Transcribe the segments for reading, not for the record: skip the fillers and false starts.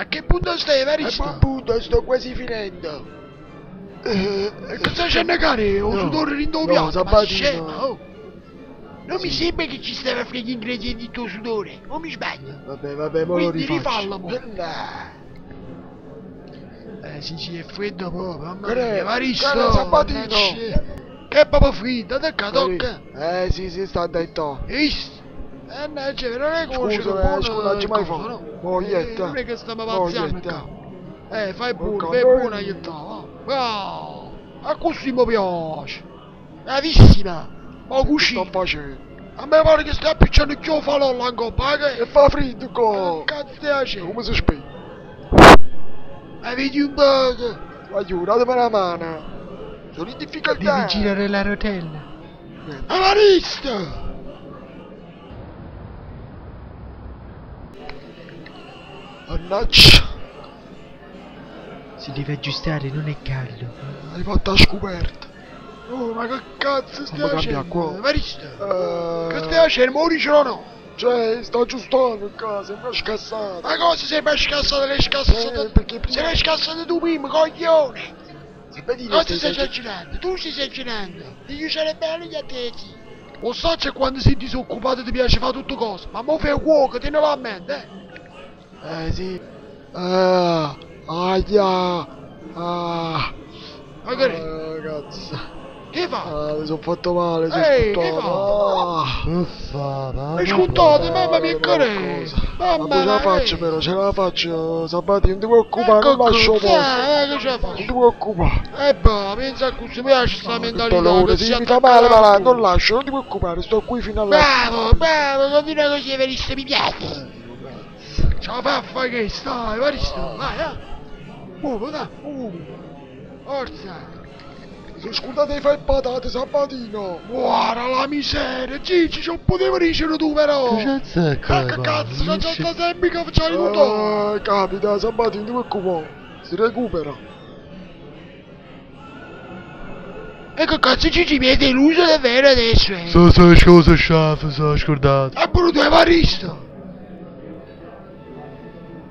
A che punto stai, E Evaristo? buon punto, sto quasi finendo. E che stai facendo care? O No. sudore dentro No, piatto, ma Sabatino. scema, oh. Non mi Sì. sembra che ci stava a fare gli ingredienti del tuo sudore, o mi sbaglio? Vabbè, vabbè, mo lo Quindi rifaccio. rifallo, mo. Sì, sì, è freddo proprio, mamma Che mia, è? Evaristo! Che è, Sabatino? mannaggia. Che è proprio freddo, tocca, tocca! Sì, sì, sta detto. Hai visto? Mannaggia, però non è che Scusa, c'è buono scusa, ci il mai coso, fa. no? Mo, ietta. Non è che stiamo Mo, pazziando ietta. qua. Fai buono, Porca fai noia. buono a iettare, va. Bravo! A così mi piace! Bravissima! Ma Che cucina! sto facendo? A me pare che stai appicciando il chiodo falò là in coppa, che? E fa freddo qua. Che cazzo stai facendo? Come si spegne? Ma vedi un po'! Aiuto, datemi una mano. Sono in difficoltà. Devi girare la rotella. Niente. Evaristo! Mannaggia. Si deve aggiustare, non è caldo. Hai fatto la scoperta. Oh, ma che cazzo stai Fammi cambiare facendo? qua. Evaristo! Eh, Che stai facendo? Mo dici o no? Cioè, sto aggiustando qua, sembra scassato. Ma cosa sembra scassata? Le scassate? Perché prima... Se l'hai scassata tu prima, coglione! Sabatino, Cosa stai stai esagerando? Tu stai esagerando! Dici c'era bello gli attesi! Lo so che quando sei disoccupato ti piace fare tutto cosa, ma mo fai cuoco, tienilo a mente, eh! Sì. Ah, aia. Ah. Ma che è? Ah, cazzo. Che fa? Ah, mi sono fatto male, sono Ehi, che sputtato. Ah. Uffa, mamma. Mi scutate, mamma mia, che è? Cosa? Mamma Ma ce la mia, faccio eh. però, ce la faccio, Sabatino, non ti preoccupare, Ecco non lascio qua, posto. che ce la Non faccio? ti preoccupare. Boh, pensa a cui mi piace sta Ah, che mentalità dolore, che sì, si mi fa attacca male, ma alla la- non culo. lascio, non ti preoccupare, sto qui fino alla... Bravo, bravo, continua così, Evaristo, mi piace. Ce la fa a fare che stai, Evaristo, vai, eh. Muovo, dai, Forza. Mi sono scordato di fare patate, Sabatino. Guarda la miseria, Gigi, ci potevo dicere tu però. Che cazzo è Ma che qua? cazzo, c'è già sempre che facciamo tutto. Ah, capita, Sabatino, non ti preoccupare, si recupera. E che cazzo Gigi mi hai deluso davvero adesso, eh. So, so, scusa, chef, sono scordato. E pure tu Evaristo.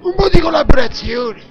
Un po' di collaborazione.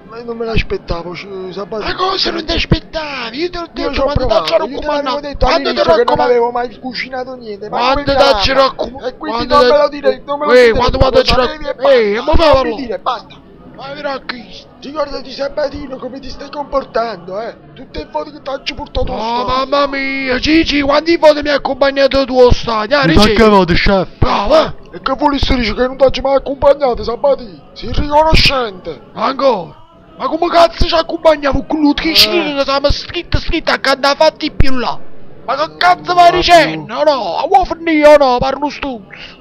Ma io non me l'aspettavo, Ma Sabatino. cosa non ti aspettavi? Io te l'ho Io detto ci ho quando ti provato, ci io te l'avevo raccomandato. detto Quando ti all'inizio che non raccomando. avevo mai cucinato niente, ma Quando come ti ci chiama? raccom- E quindi quando non te- me lo dire, non me lo Ehi, dire, quando lo quando ci sapevi e rac- Ehi, basta, ma non parlo. mi dire, basta. Ma verrà chi? Ricordati Sabatino come ti stai comportando, eh? Tutte le volte che ti ho portato allo Oh, stadio. mamma mia, Gigi, quanti volte mi hai accompagnato tu allo stadio? Ah, Mi sa dici? che vado, chef. Bravo, eh? E che volessi dire che non ti ho mai accompagnato, Sabatino? Sei riconoscente. Ancora? Ma come cazzo ci accompagnavo con l'utricino che siamo scritto scritto accanto a fatti più là? Ma che cazzo vai dicendo? No, vuoi finire o no? Parlo stuzzo.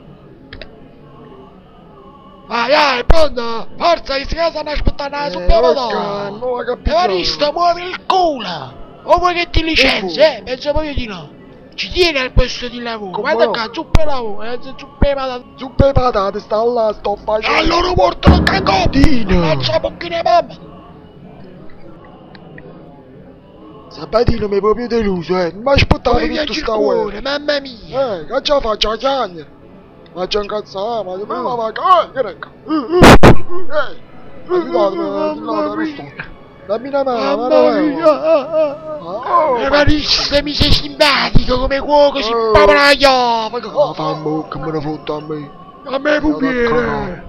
Vai, vai, pronto? Forza, che si stanno aspettando la zuppa porca, non ho capito. Evaristo, muovi il culo! O vuoi che ti licenzi, eh? Penso proprio di no. Ci tieni al posto di lavoro. Come Guarda no? qua, zuppa e lavoro, zuppa e patate. Zuppe e patate, sta là, sto facendo. Allora portalo a coppa! Dino. Faccia pochino mamma! Sabatino mi è proprio deluso, eh. Non mi aspettavo Come tutto piange il sta guerra. cuore, mamma mia! Che ce la faccio a chiagnere? Ma c'è incazzato, ma come va? Che recca? Aiutatemi, Mamma no, mia. Dammi una mano, ma Mamma dov'è? mia! Oh, Evaristo mi sei simpatico come cuoco, si Oh. proprio la chiave! Ma fa in bocca, me ne fotto a me. A me può Vado a bene! cagare.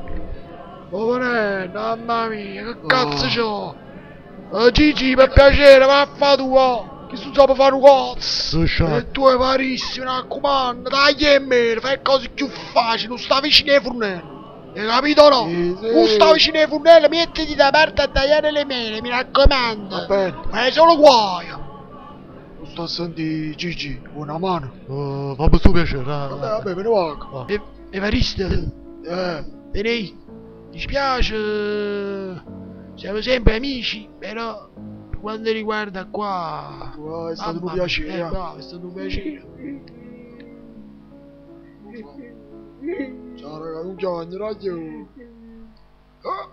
Poverello, mamma mia, che cazzo Oh. c'ho? Gigi, per piacere, va a fa tu, oh. Che tu sape fare un cazzo! So, chef. E tu Evarissimo, mi raccomando, tagli e mele, fai cose più facili, non sta vicino ai fornelli. Hai capito o no? Sì, sì. Non sta vicino ai fornelli, mettiti da parte a tagliare le mele, mi raccomando. Va bene, Fai solo guaio. non sto a sentire Gigi, una mano. Oh, fammi su piacere. Vabbè, vabbè, me ne vado. Evaristo, vieni, mi spiace, siamo sempre amici, però per quanto riguarda qua... Oh, è stato un Mamma mia, piacere. bravo, è stato un piacere. Ciao raga, non piangere, addio. Ah.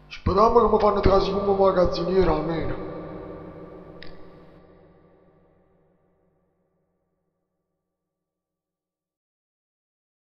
Speriamo che mi fanno trasire come magazziniere almeno.